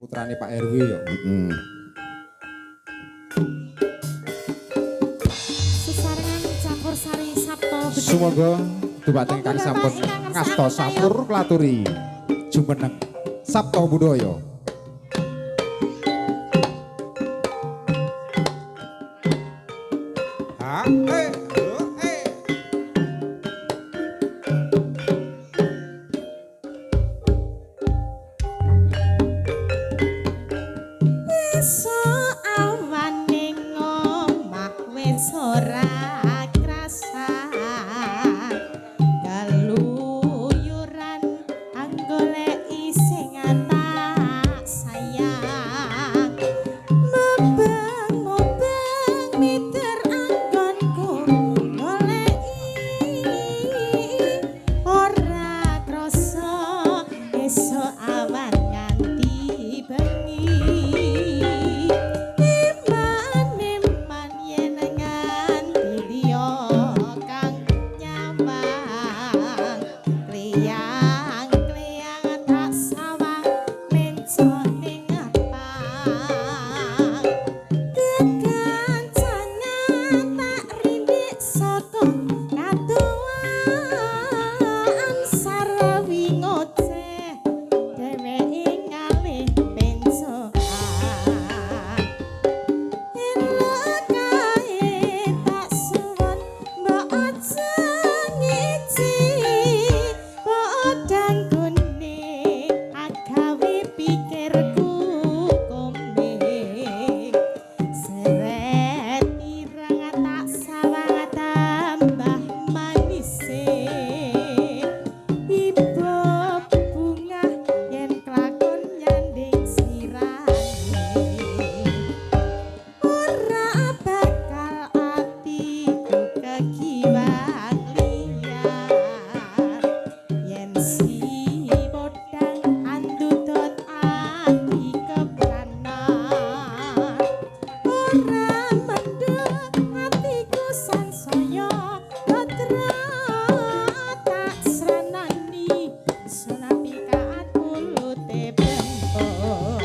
Putrane Pak RW ya. Heeh. Sesarengan campur sari Sabto Bedhaya. Sumangga dumateng ingkang Monggo, sampun Bapak, ingkang ngasta ngersakaken sapur klaturi jumeneng Sabto Budaya. Ha eh ho eh. Esuk awane ngomah wis ora krasan. Keluyuran anggoleki sing tak sayang. Mubeng-mubeng miter anggonku goleki ora krasa esuk awan nganti bengi. Eman-eman yen nganti liya kang nyawang. Kliyang-kliyang tak sawang mencok ning ngepang. Kekancangan tak rindik saka kadohan sarwi ngoceh dheweke ngalih pencokan. Elok kae tak suwun mbok aja ngiji podang kuning agawe pikirku komeng. Seret ireng tak sawang tambah manise. Ibu bungah yen kelakon nyanding sirane. Ora bakal atiku kegiwang liar. Yen si podang andudut ati kepranan. Ora mendhet atiku sansaya badra tak sranani sunapi kaat pulute bentuk.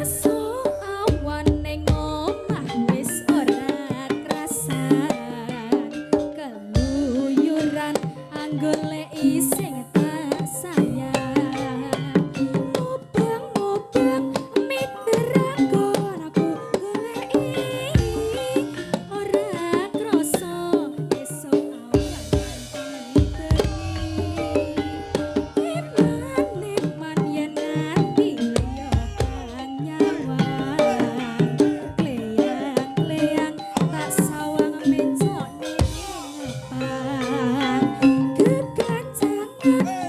Esuk awan ning omah wis ora krasan. Keluyuran anggoleki sing tak sayang. Mubeng-mubeng miter anggonku goleki ora krasa esuk awan nganti bengi. Eman-eman yen nganti liya kang nyawang. Kleyang-kleyang tak sawang mencok ning ngepang. Kekancangan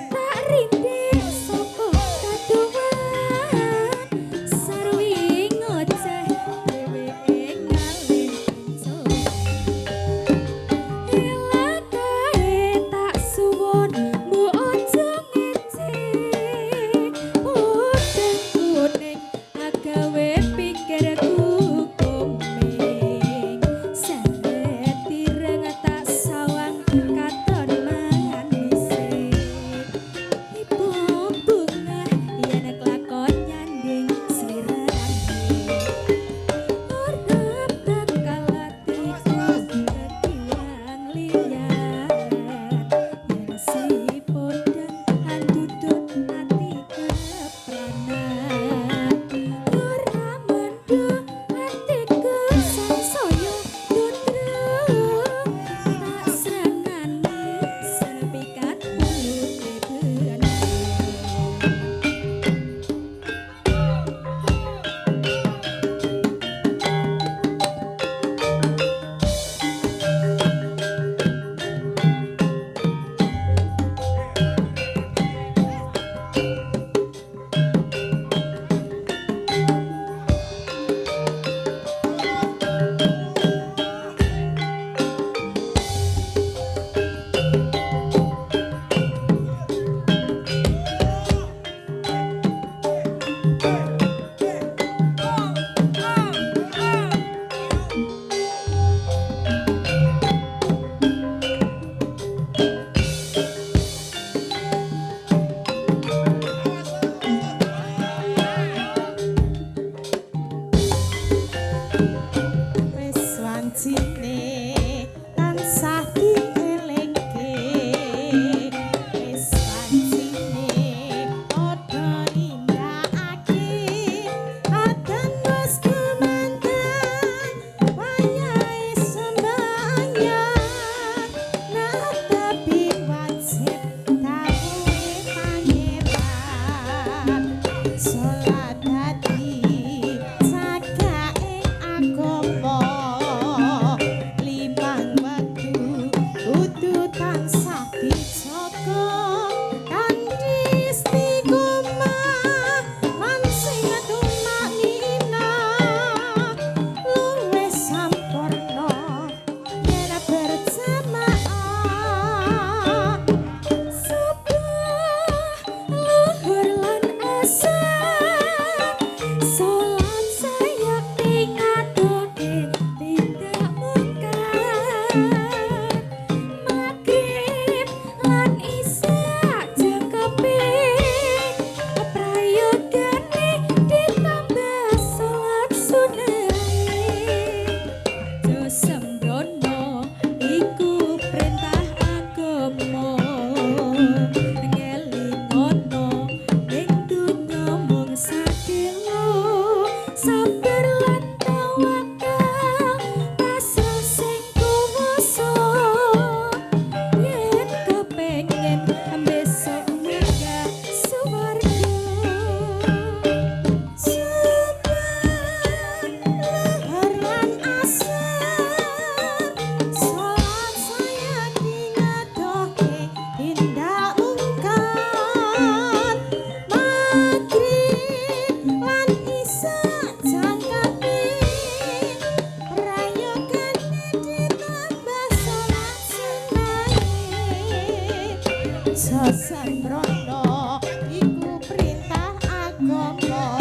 Aja sembrono, iku perintah agama.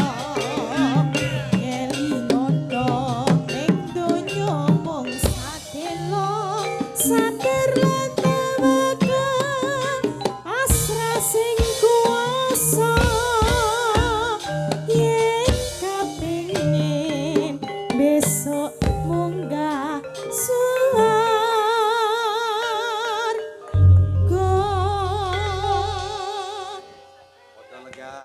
Elingono ning donya mung sadelo, sadar lan tawakal, pasrah sing kuwasa. Yen kepengin besok munggah.